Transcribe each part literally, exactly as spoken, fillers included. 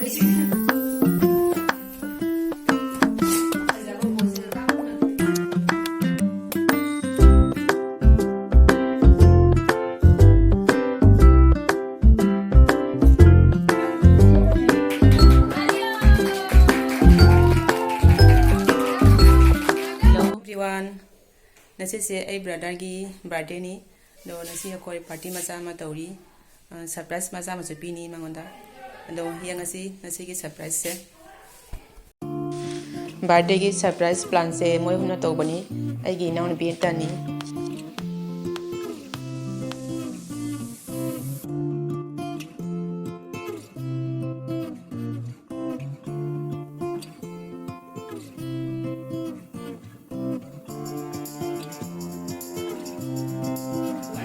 Everyone, ꯉꯁꯤꯁꯦ ꯑꯩ brotherꯒꯤ birthdayꯅꯤ꯫ ꯑꯗꯣ ꯉꯁꯤ ꯑꯩꯈꯣꯏ party ꯃꯆꯥ ꯑꯃ ꯇꯧꯔꯤ꯫ ꯑ, surprise ꯃꯆꯥ ꯑꯃꯁꯨ ꯄꯤꯅꯤ ꯃꯉꯣꯟꯗ꯫ ꯑꯗꯣ ꯌꯦꯡꯉꯁꯤ ꯉꯁꯤꯒꯤ surpriseꯁꯦ꯫ Birthdayꯒꯤ surprise planꯁꯦ ꯃꯣꯏ ꯑꯍꯨꯝꯅ ꯇꯧꯕꯅꯤ꯫ ꯑꯩꯒꯤ ꯏꯅꯥꯎꯅꯨꯄꯤ ꯑꯇꯅꯤ꯫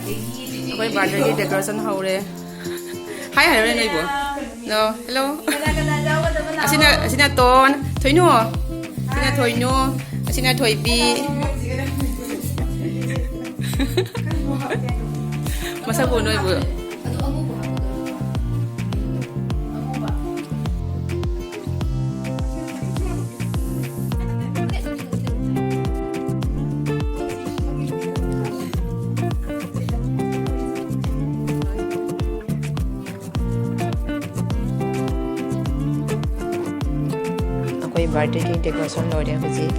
ꯑꯩꯈꯣꯏ birthdayꯒꯤ decoration ꯍꯧꯔꯦ꯫ Hi ꯍꯥꯏꯔꯣꯅꯦ ꯅꯣꯏꯕꯨ꯫ Hello, hello꯫ ꯑꯁꯤꯅ, ꯑꯁꯤꯅ ꯇꯣꯟ, ꯊꯣꯏꯅꯨ꯫ ꯑꯁꯤꯅ ꯊꯣꯏꯅꯨ, ꯑꯁꯤꯅ ꯊꯣꯏꯕꯤ꯫ ꯃꯁꯛ ꯎ ꯅꯣꯏꯕꯨ꯫ ꯑꯩꯈꯣꯏ birthdayꯒꯤ decoration ꯂꯣꯏꯔꯦ ꯍꯧꯖꯤꯛ꯫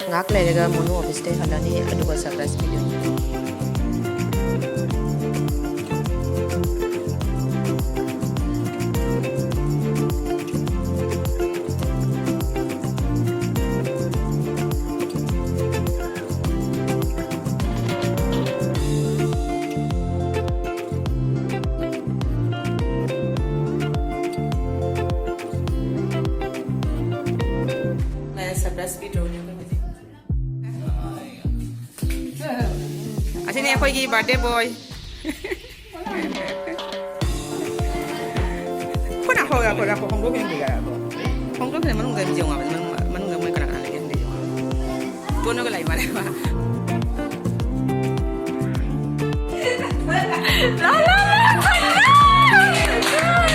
ꯉꯥꯏꯍꯥꯛ ꯂꯩꯔꯒ ꯃꯣꯅꯨ officeꯇꯩ ꯍꯜꯂꯅꯤ, ꯑꯗꯨꯒ surprise ꯄꯤꯗꯣꯏꯅꯤ꯫ Surprise ꯄꯤꯗ꯭ꯔꯣ ꯍꯧꯖꯤꯛ? ꯑꯁꯤꯅꯤ ꯑꯩꯈꯣꯏꯒꯤ birthday boy꯫ ꯈꯨꯅꯥ ꯍꯣꯏ, ꯑꯩꯈꯣꯏ ꯂꯥꯛꯄ ꯍꯣꯡꯗꯣꯛꯈꯤꯅꯤ, ꯌꯥꯔꯕꯣ? ꯍꯣꯡꯗꯣꯛꯈꯤꯅꯤ, ꯃꯅꯨꯡꯗ ꯑꯗꯨꯝ ꯌꯦꯡꯉꯣ, ꯃꯅꯨꯡ, ꯃꯅꯨꯡꯗ ꯃꯣꯏ ꯀꯅꯥ ꯀꯅꯥ ꯂꯩꯒꯦ ꯑꯝꯇ ꯌꯦꯡꯉꯣ꯫ ꯇꯣꯟꯅꯒ ꯂꯩ ꯃꯥꯜꯂꯦ ꯃꯥ꯫ ꯂꯥ, ꯂꯥ, ꯂꯥ, ꯂꯥ, ꯂꯥ꯫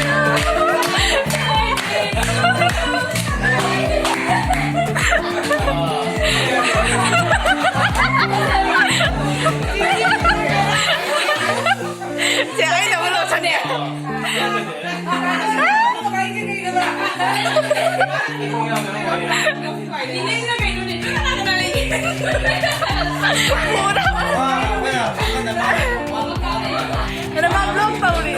ꯑꯗ ꯃꯥ ꯕ꯭ꯂꯣꯛ ꯇꯧꯔꯤ꯫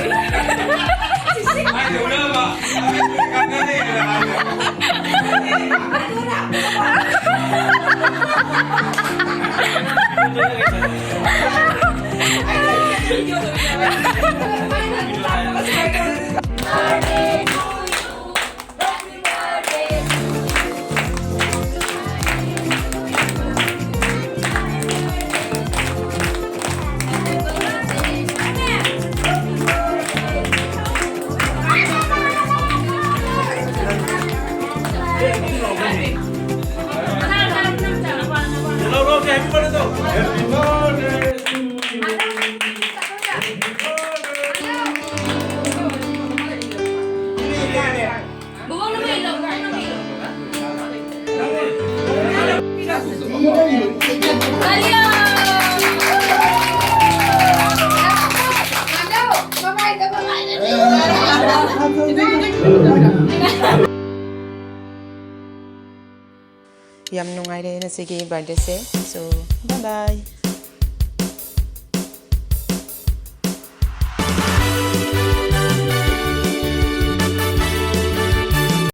ꯌꯥꯝ ꯅꯨꯡꯉꯥꯏꯔꯦ ꯉꯁꯤꯒꯤ ꯕꯥꯔꯗꯦꯁꯦ꯫ So, bye bye.